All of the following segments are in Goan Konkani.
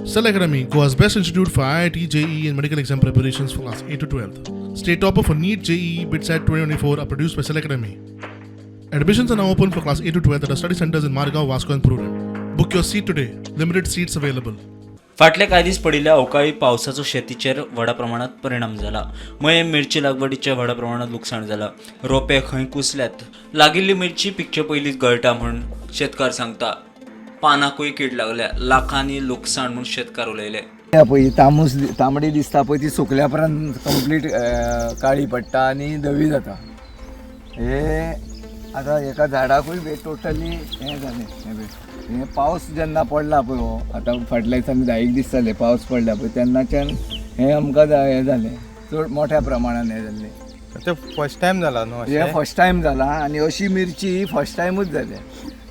Cell Academy, Goa's best institute for IIT, JEE, and medical exam preparations for class 8 to 12. State topper for NEET, JEE, BITSAT 2024 are produced by Cell Academy. Admissions are now open for class 8 to 12 at our study centers in Margao, Vasco, and Prudent. Book your seat today. Limited seats available. फाटले कांय दीस पडिल्ल्या अवकाळी पावसाचो शेतीचेर व्हडा प्रमाणात परिणाम जाला. मयें मिरची लागवडीचें व्हडा प्रमाणात लुकसाण जाला. रोपे खंय कुसल्यात. लागिल्ली मिरची पिकचे पयलींच गळटा म्हूण शेतकार सांगता. पानाकूय कीड लागल्या. लाखांनी लुकसाण म्हूण शेतकार उलयले. पळय ही तामूस तांबडी दिसता पळय, ती सुकल्या उपरांत कंप्लीट काळी पडटा आनी धवी जाता. हे आतां एका झाडाकूय बी टोटली हें जालें. हें पळय, हें पावस जेन्ना पडला पळय, हो आतां फाटल्या दिसांनी 10 एक दीस जाले पावस पडला पळय, तेन्नाच्यान हें आमकां हें जालें, चड मोठ्या प्रमाणान हें जाल्लें. ते फर्स्ट टायम जाला न्हू हें अशें? फर्स्ट टायम जाला आनी अशी मिरची फर्स्ट टायमूच जाल्या,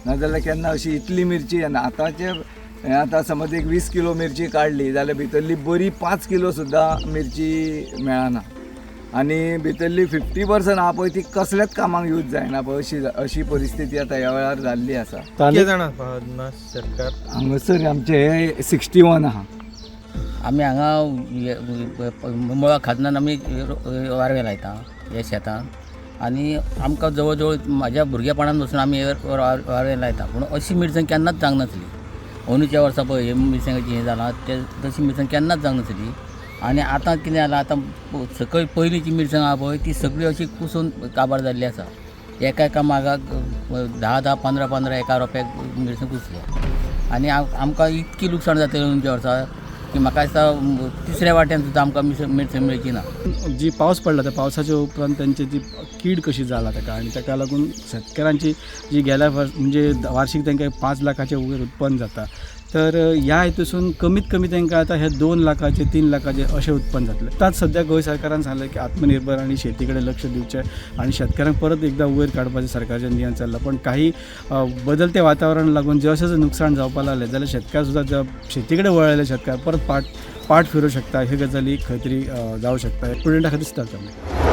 नाजाल्यार केन्ना अशी इतली मिरची येना. आतांचे हें आतां समज एक 20 किलो मिरची काडली जाल्यार भितरली बरी 5 किलो सुद्दां मिरची मेळना आनी भितरली 50% आहा पळय ती कसल्याच कामाक यूज जायना पळय. अशी परिस्थिती आतां ह्या वेळार जाल्ली आसा. कितले जाणां आसा अदमास शेतकार? हांगासर आमचे हे 61 आहा. आमी हांगा मुळां खाजनान आमी वारवें लायता हे शेतान आनी आमकां जवळ जवळ म्हाज्या भुरगेपणान पसून आमी हे वारवें लायता, पूण अशी मिरसांग केन्नाच जावंक नासली. अंदूच्या वर्सा पळय हे मिरसांगाची हें जालां ते तशी मिरसांग केन्नाच जावंक नासली. आनी आतां कितें जालां, आतां सकयल पयलींची मिरसांग आहा पळय ती सगळी अशी कुसून काबार जाल्ली आसा. एका एका मागाक 10 10 15 15 एका रोप्याक मिरसांग कुसल्या आनी आमकां इतकी लुकसाण जातलें अंदूच्या वर्सा की म्हाका दिसता तिसऱ्या वाट्यान सुद्दां आमकां मिरसांग मेळची ना. जी पावस पडला त्या पावसाच्या उपरांत त्यांची जी कीड कशी जाला ताका आनी ताका लागून शेतकारांची जी गेल्या वर्स म्हणजे वार्षिक तांकां 5 लाखाचे वयर उत्पन्न जाता, तर ह्या हितूसून कमीत कमी तांकां आतां हे 2 लाखाचे, 3 लाखाचे अशें उत्पन्न जातलें. आतांच सद्या गोंय सरकारान सांगलें की आत्मनिर्भर आनी शेती कडेन लक्ष दिवचें आनी शेतकारांक परत एकदां वयर काडपाचें सरकारचें नियम चल्लां. पण काही बदलते वातावरण लागून जशें जशें नुकसाण जावपाक लागलें जाल्यार शेतकार सुद्दां शेती कडेन वळ्ळेले शेतकार परत पाट पाट फिरूं शकता. ह्यो गजाली खंय तरी जावं शकता. प्रुडंटा खातीर दिसता.